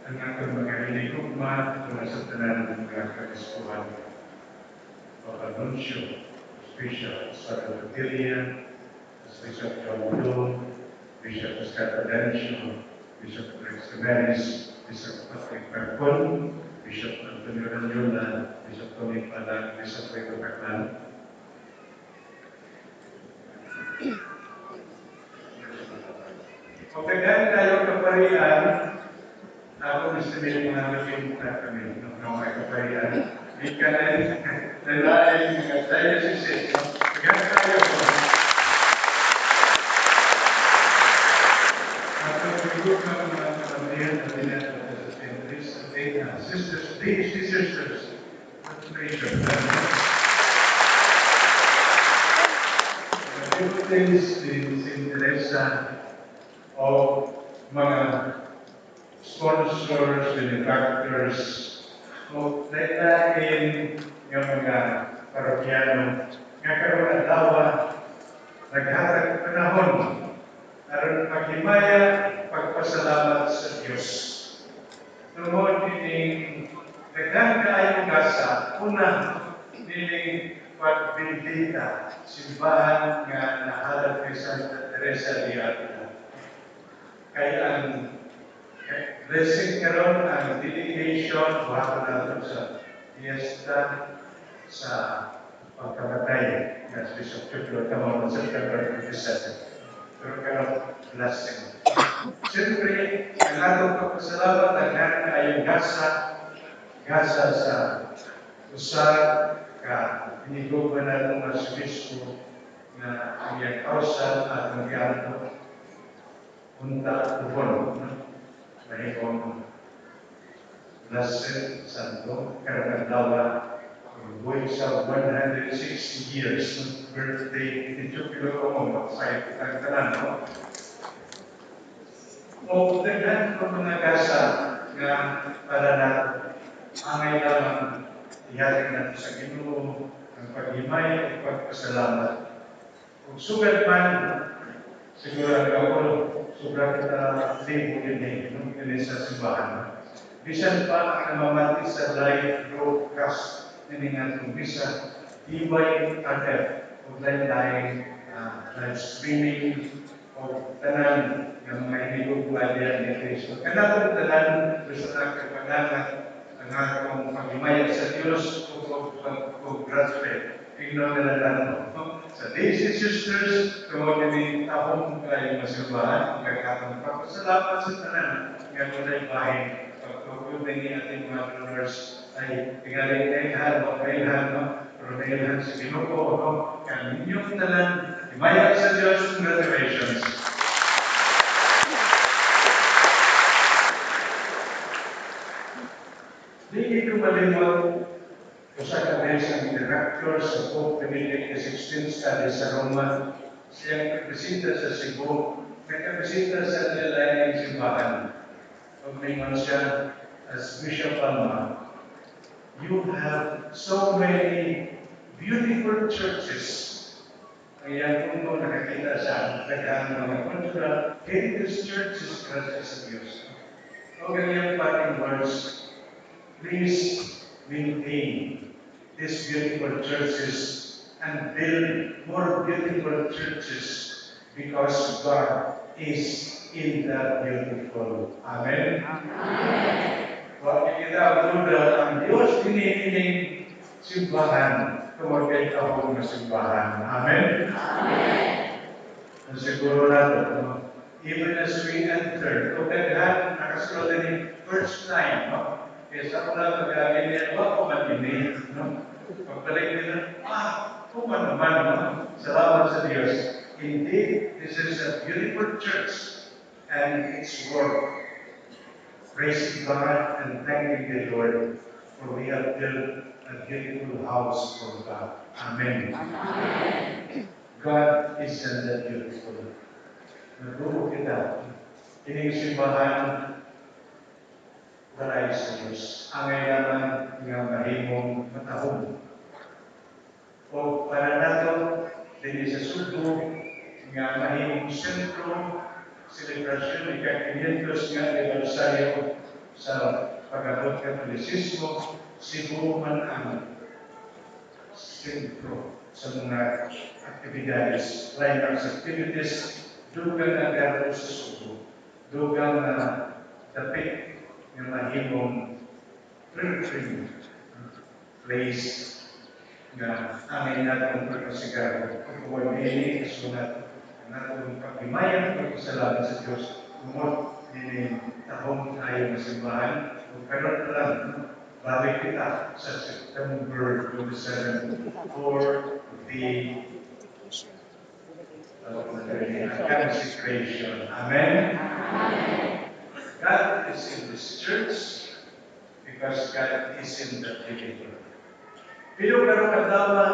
Ang atong mga hinigugma mula sa tanan mga kaobispohan. Papa Nuncio, Bishop Oscar Petilla, Bishop John Blue, Bishop Oscar Prudencio, Bishop Rex Jimenez, Bishop Patrick Parcon, Bishop Antonio Raniola, Bishop Tony Pala, Bishop Rico Pacman. O daghan tayo kaparian, ako estimate mga 80 kami, no, no, mga kaparian. Di ka na lain mga dioceses, no? Daghan tayo. At ang bigog ng mga kaparian na dinatawag sa St. Teresa, Sisters, DHC Sisters, congratulations. Devotees si St. Teresa o mga sponsors, benefactors, o lain nga mga parokyano nga karon adlaw naghatag panahon aron paghimaya, pagpasalamat sa Dios. Tungod ining daghan kaayong gasa, una nining pagbindita simbahan nga nahalad kay Santa Teresa de Avila. Kay ang blessing karon ang dedication buhaton nato sa fiesta sa pagkamatay nga si Bishop Chuklo tamo sa September 27. Pero karon blessing. Siyempre, ang atong pagpasalamat daghan kaayong gasa gasa sa usa ka hinigugma nato nga si Obispo nga ang iyang kausa at ang gianto unta tuhon, no? Mahimong blessed santo karon adlaw buhay sa 160 years, no? Birthday ni Chukilo mo magsayot ang tanan, no? O daghan ko mga gasa nga para nato angay lamang ihatag nato sa Ginoo ang paghimay ug pagpasalamat. Ug sugad man siguro ang kaulo, sobra kita libo din, no? Dinhi sa simbahan. Bisan pa ang namamati sa live broadcast nining atong misa, DYRF, ug lain-lain live streaming o tanan nga mga hinigugma diyan ni Kristo. Kanatong tanan gusto na kay ang atong paghimaya sa Dios ug pag-congratulate. Igno nila nato. Sa Daisy Sisters, tungod ni tahong kayo masimbahan, kag atong pagpasalamat sa tanan nga dunay bahin pagtugod ni ating mga donors ay tingali nailhan o nailhan, no? Pero nailhan sa Ginoo, no? Kang inyong tanan himaya sa Dios, congratulations. Di ko malimot usa ka beses ang director sa Pope Benedict XVI Studies sa Roma, siyang nagbisita sa Cebu, nagkabisita sa laing simbahan. Ug ningon siya, as Bishop Palma, you have so many beautiful churches. Ang iyang punto, nakakita sa daghang mga cultural heritage churches grasya sa Diyos. O ganyan parting words, please maintain these beautiful churches and build more beautiful churches because God is in the beautiful. Amen? Amen. Wa kita duda ang Diyos diniining simbahan tungod kay kahon nga simbahan. Amen? Amen. Ang siguro nato, no? Even as we enter, kung daghan nakasulod ni first time, no? Kaya sa una pag-agi niya, wa ko man ini, no? Pagbalik nila, kung naman, no? Salamat sa Diyos. Indeed, this is a beautiful church and it's worth praising God and thanking the Lord, for we have built a beautiful house for God. Amen. Amen. God is in the beautiful. Nagrubo kita. Ining simbahan, balay sa Diyos. Angay lamang nga mahimong matahom. O para nato, dinhi sa Sugbo, nga mahimong sentro, selebrasyon ika-500 nga anibersaryo. Sa pag-abot Katolisismo, Cebu man ang sentro sa mga aktibidades, climax activities, dugang ang garbo sa Sugbo, dugang na dapit nga mahimong pilgrim place nga amin natong pagkasigaro. Kung dili kasunat ang atong paghimayan, pagpasalamat sa Diyos tungod nining tahong tayo nga simbahan. Ug karon pa lang, no, balik kita sa September 27 for the consecration. Amen? God is in this church because God is in the believer. Pero karong adlaw,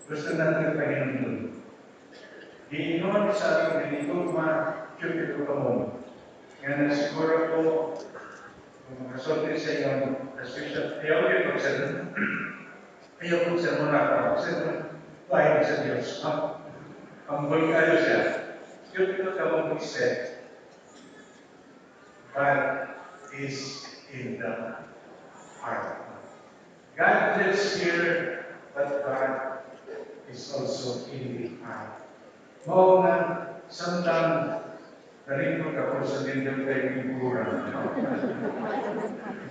gusto natin pahinumdum. Giingon sa ating dinigugma, cupid ko kamo. Nga na siguro ko, kung makasulti sa inyo, especially, ayaw kayo magsermon. Ayaw kong sermon ako. Sermon, bahin sa Diyos. Ha? Humble kayo siya. Cupid ko kamo said, "God is in the heart." God lives here, but God is also in the heart. Mao nga, samtang nalingkod ako sa lindol kay Mingura.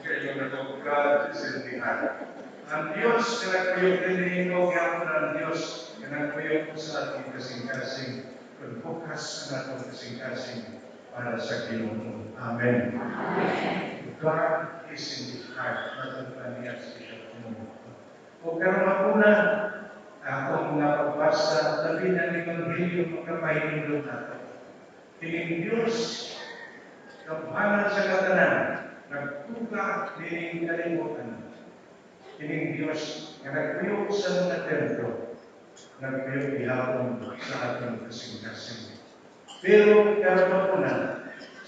Kaya na ko, God is in the heart. Ang Diyos nga nagpuyok din ikaw gyapon ang Diyos nga nagpuyok sa ating kasing-kasing kung bukas ang atong kasing-kasing para sa Ginoo. Amen. God is in the heart, matod pa niya sa Bishop mo. O karon una, akong mga pagbasa, labi na ng Ebanghelyo makapahinumdum nato. Kining Diyos, gamhanan sa katanan, nagtuga nining kalibutan. Kining Diyos nga nagpuyok sa mga templo, nagpuyok gihapon sa atong kasing-kasing. Pero karon una,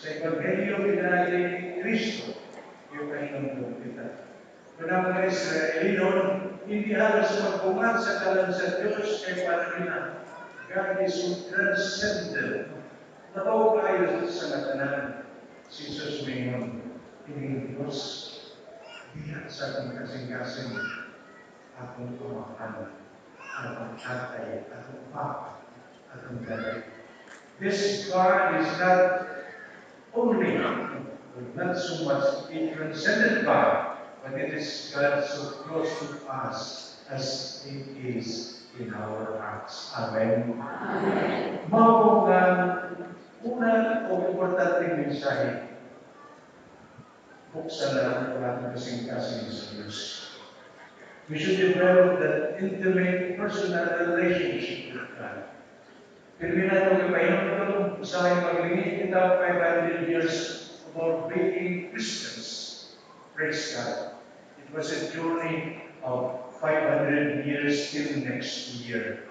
sa Ebanghelyo pinaagi ni Kristo, yung kahinumdum kita. Kung ang mga Israelinon, hindi halos magbungat sa kalan sa Diyos kay para nila. God is so transcendent. Labaw kayo sa katanan. Si Jesus mingon, ining Diyos, diha sa akong kasing-kasing, akong amahan, akong tatay, akong papa, akong daddy. This God is not only, not so much a transcendent God, but it is God so close to us as it is in our hearts. Amen. Amen. Mao nga una o importanteng mensahe, buksan na ang ating kasing-kasing sa Diyos. We should develop that intimate personal relationship with God. Pero nato kay pahinumdum, usahay maglingit kita 500 years about being Christians. Praise God. It was a journey of 500 years till next year.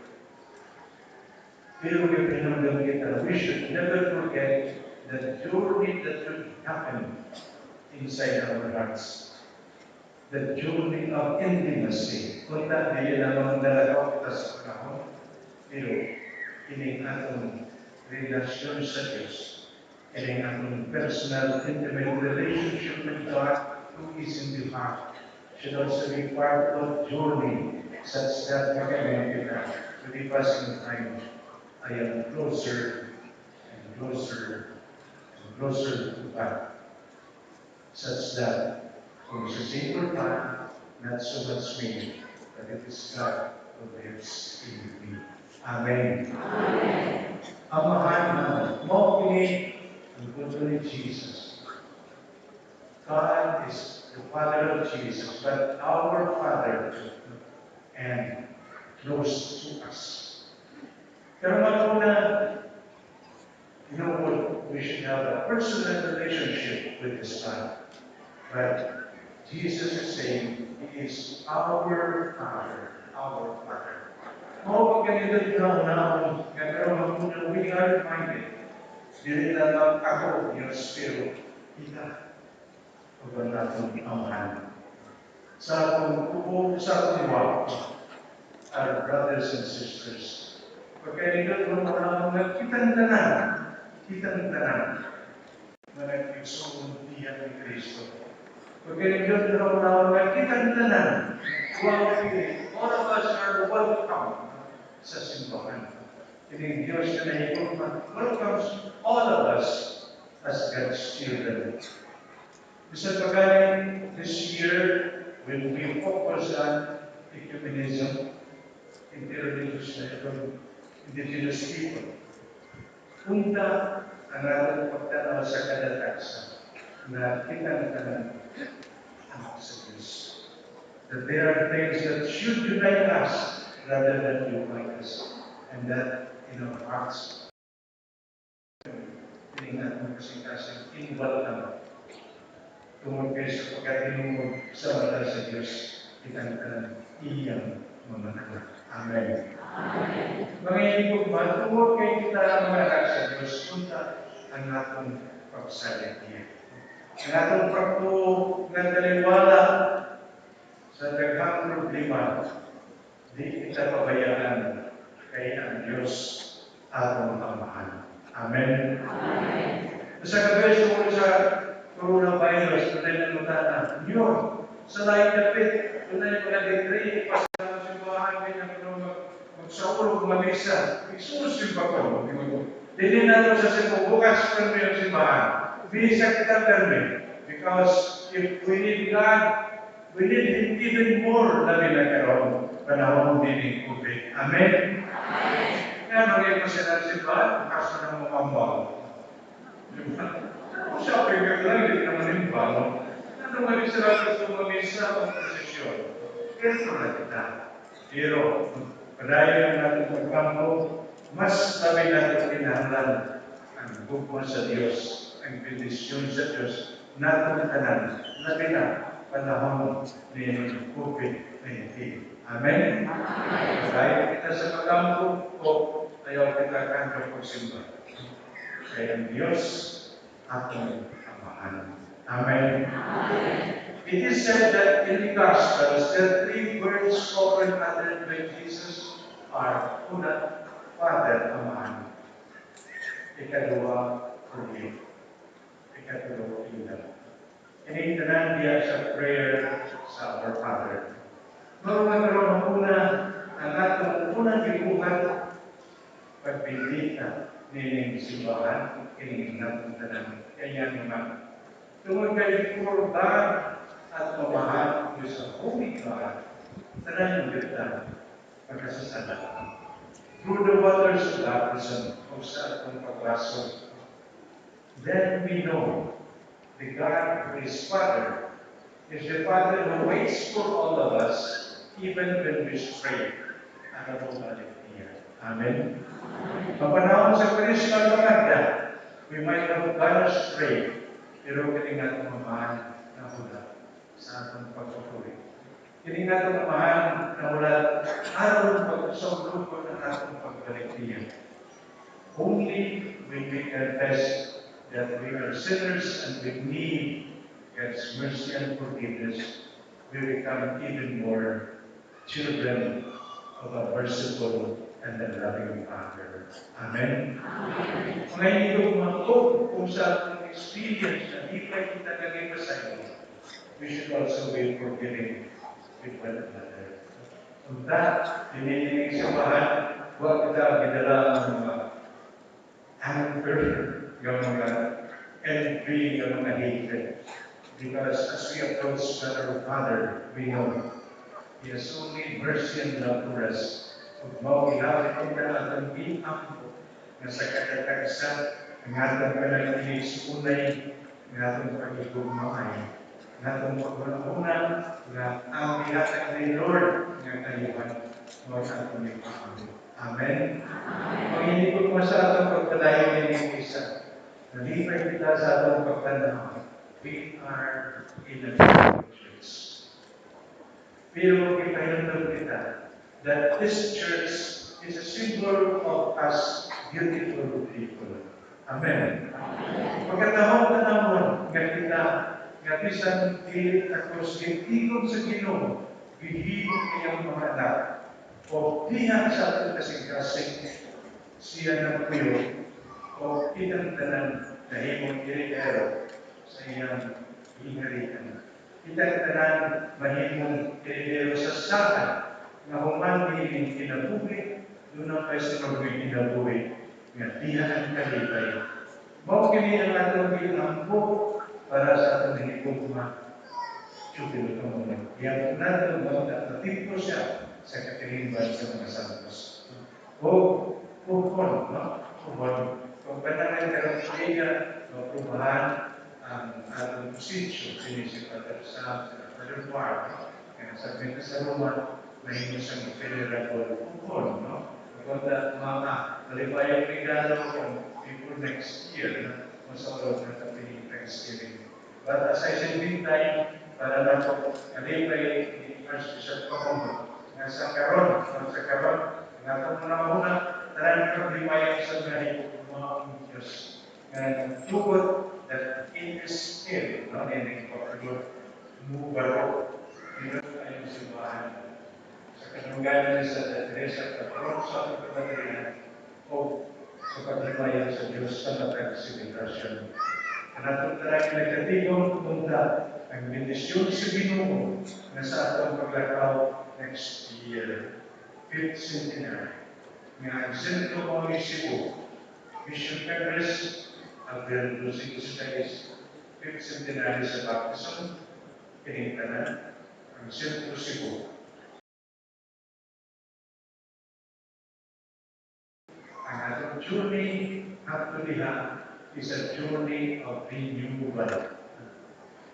Pero kay pahinumdum kita, we should never forget the journey that should happen inside our hearts. The journey of intimacy. Kunta, dili lamang nalagaw kita sa panahon, pero kining atong relasyon sa Diyos, kining atong personal, intimate relationship with God who is in the heart, should also be part of journey such that makaingon kita, with the passing of time, I am closer and closer and closer to God. Such that kung sa simple pa, not so much me, but it is God who lives in me. Amen. Amen. Amahan na mo kini ang punto ni Jesus. God is the Father of Jesus, but our Father and close to us. Pero maguna, you know what? We should have a personal relationship with the Son. But Jesus is saying, He is our Father, our Father. Mao pag ganito na unaon, nga karon maguna, we are reminded, dili lamang ako, Diyos, pero kita, ug ang atong amahan. Sa atong kubo, sa atong wa, our brothers and sisters. Pagka nindot mo mga kitang tanan, kitang tanan. Nga nag-igsuon diha ni Kristo. Pagka Diyos na nga kitang tanan, wow, all of us are welcome sa simbahan. Kining Diyos na nahigugma welcomes all of us as God's children. Bisan pa gani this year, when we focus on ecumenism, interreligious indigenous people, unta ang atong pagtanaw sa kada tagsa na kitang tanan anak sa Diyos. That there are things that should unite us rather than divide us. And that in our hearts, kining atong kasing-kasing in-welcome tungod kay sa pagkatinungod sa mata sa Diyos, kitang tanan iyang mga anak. Amen. Mga hinigugma, tungod kay kita ang mga anak sa Diyos, unta ang atong pagsalig niya. Ang atong pagtuo nga taliwala sa daghang problema, di kita pabayaan kay ang Diyos atong Amahan. Amen. Sa gabi tungkol sa coronavirus, dunay nangutana, "Nyo, sa laing dapit, dunay mga decree, pa sa simbahan, kanya kuno magsaulog mamisa, igsuon simba ko." Dili nato sa Cebu, bukas permi ang simbahan. Bisa kita permi. Because if we need God, we need Him even more labi na karon panahon nining COVID. Amen? Kaya nung yung sila simbahan, bukas na ng mamambang. Diba? Shopping ka lang, hindi naman yung balo. Ano man sila gusto mamisa ang prosesyon? Pero na kita. Pero, padayon natin pagkampo, mas labi natin kinahanglan ang gugma sa Diyos, ang bendisyon sa Diyos, natong tanan, labi na panahon ni COVID-19. Amen? Padayon kita sa pagkampo o ayaw kita kanto pagsimba. Kaya ang Diyos atong Amahan. Amen. It is said that in the Gospels, the three words often uttered by Jesus are, una, "Father," Amahan. Ikaduha, "Forgive." Ikatulo, "Love." Ini tanan diya sa prayer sa Our Father. Mao nga karon ang una, ang atong unang gibuhat, pagbindita nining simbahan, kining natong tanan. Kaya naman, tungod kay before God at Amahan is a holy God, tanan yung kita pagkasasala. Through the waters of baptism, o sa atong pagbaso, then we know the God who is Father is the Father who waits for all of us, even when we stray. Ano po balik niya? Amen? Ang panahon sa Christmas paganda, we might have gone astray, pero kini nga atong Amahan nahulat sa atong pagpapuri. Kini nga atong Amahan nahulat aron pagsaulukon ang atong pagbalik niya. Only when we confess that we are sinners and we need God's mercy and forgiveness, we become even more children of a merciful and a loving Father. Amen? Mga hinigugma ko, kung sa atong experience na di pa kita naging, we should also be forgiving with one another. Unta, dinining simbahan, wa kita gidala ang mga anger, yung mga envy, yung mga hatred. Because as we approach God our Father, we know He has only mercy and love for us. Ug mao gihapon ka atong giampo nga sa kada tagsa ang atong kanang inigsuonay, ang atong pagigugmaay, ang atong paghuna nga ang gihatag ni Lord nga kayuhan mao ang atong gipaampo. Amen. Mga mo sa atong pagpadayon nining misa, nalipay kita sa atong pagtanaw. We are in a church. Pero gipahinumdom kita that this church is a symbol of us beautiful people. Amen. Pagkatahong tanawon nga kita nga bisan dili takos gitigom sa Ginoo, gihimo iyang mga anak o diha sa atong kasing-kasing siya nagpuyo o kitang tanan. nahimong heredero sa iyang gingharian. Kitang tanan mahimong heredero sa saad nga human niining kinabuhi, duna pay sunod nga kinabuhi nga diha ang kalipay. Mao kini ang atong giampo para sa atong higugma Jubilo Kamunod. Iyang nato mo na tipo siya sa katilingban sa mga santos. O puhon, no? Puhon. Kung panangan karon tuiga, maprubahan ang atong sitio, kini si Father Sam, si Father Mark, no? Kaya sa Benta sa Roma, mahimo siyang venerable puhon, no? Kung mga malipayong regalo kung before next year, no? Masaulog na tayo Thanksgiving. But as I said, meantime, para na po, kalipay ni Archbishop Pacomo, nga sa karon, nga itong mga una, tanan karon himayan sa mga mga Diyos. Nga nagtugot that in this spirit, no, nining Pagod, mubaro, dito ay simbahan. Sa kadungganan ni Santa Teresa, patron sa atong kabatrihan, o sa paghimayan sa Diyos sa matag selebrasyon. Kanatong tanan nagkatigom punta ang bendisyon sa Ginoo nga sa atong paglakaw next year, fifth centenary. Nga ang Sentro mo ni Cebu, Mission Congress, April 26, fifth centenary sa baptism, kining tanan, ang Sentro Cebu. Ang atong journey up to diha is a journey of renewal,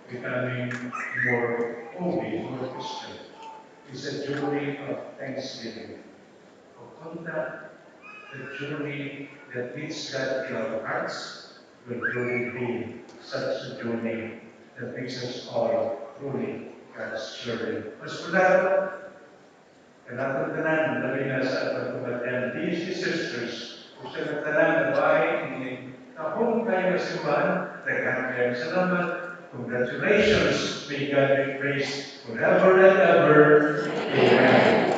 becoming more holy, more Christian. It's a journey of thanksgiving. O contact, the journey that meets God in our hearts will truly be such a journey that makes us all truly God's children. Mas mula, kanatong tanan, labi na sa atong kabataan, these sisters, kung sa tanan na bahay, ini kahong kayo na simbahan, daghan kayo salamat. Congratulations. May God be praised forever and ever. Amen.